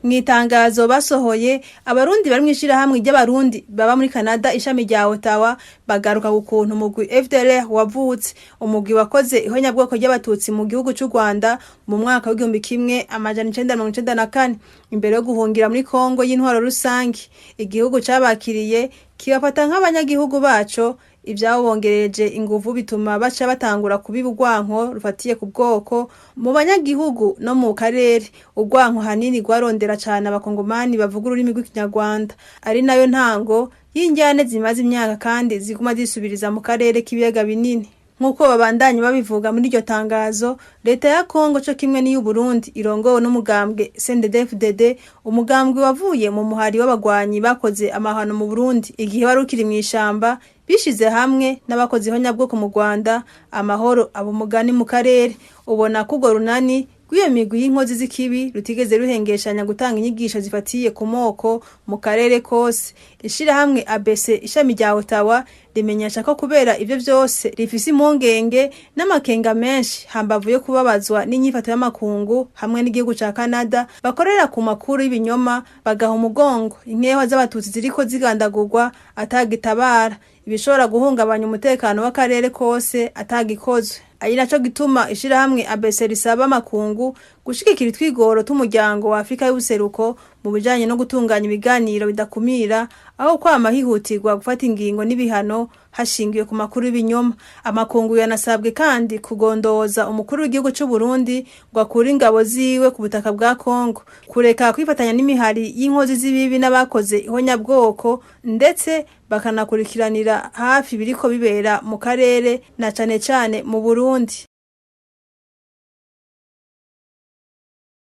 Mw'itangazo basohoye, Abarundi bari mw'ishirahamwe ry'Abarundi baba muri Canada, ishami rya Ottawa, bagaruka ku kuntu umugwi FDLR wavutse, umugwi wakoze ihonyabwoko ry'Abatutsi mu gihugu c'u Rwanda mu mwaka w'1994, imbere yo guhungira muri Kongo y'intwaro rusangi, igihugu cabakiriye kibafata nk'abanyagihugu baco. Ivyabongereje inguvu bituma baca batangura kubiba urwanko rufatiye ku bwoko mu banyagihugu no mu karere, urwanko hanini rwarondera cane Abakongomani bavuga ururimi rw'Ikinyarwanda, ari nayo ntango y'injyane zimaze imyaka kandi ziguma zisubiriza mu karere k'Ibiyaga Binini. Nk'uko babandanya babivuga muri iryo tangazo, leta ya Kongo co kimwe n'iy'u Burundi irongowe n'umugambwe CNDD-FDD, umugambwe wavuye mu muhari w'abagwanyi bakoze amahano mu Burundi igihe wari ukiri mw'ishamba, bishize hamwe n'abakoze ihonyabwoko mu Rwanda, amahoro aba umugani mu karere. Ubona ko urwo runani rw'iyo migwi y'inkozi z'ikibi rutigeze ruhengeshanya gutanga inyigisho zifatiye ku moko mu karere kose. Ishirahamwe ABC ishami rya Ottawa rimenyesha ko kubera ivyo vyose rifise impungenge n'amakenga menshi, hambavu yo kubabazwa n'inyifato y'amakungu hamwe n'igihugu ca Canada bakorera ku makuru y'ibinyoma, bagaha umugongo inkehwa z'Abatutsi ziriko zigandagurwa atagitabara, ibishobora guhungabanya umutekano w'akarere kose atagikozwe. Ari naco gituma ishirahamwe ABC risaba amakungu gushigikira utwigoro tw'Umuryango wa Afrika y'Ubuseruko mu bijanye no gutunganya ibiganiro bidakumira, aho kwama hihutirwa gufata ingingo n'ibihano hashingiwe ku makuru y'ibinyoma. Amakungu yanasabwe kandi kugondoza umukuru w'igihugu c'u Burundi ngo akure ingabo ziwe ku butaka bwa Kongo, kureka kwifatanya n'imihari y'inkozi z'ibibi n'abakoze ihonyabwoko, ndetse bakanakurikiranira hafi biriko bibera mu karere na cane cane mu Burundi.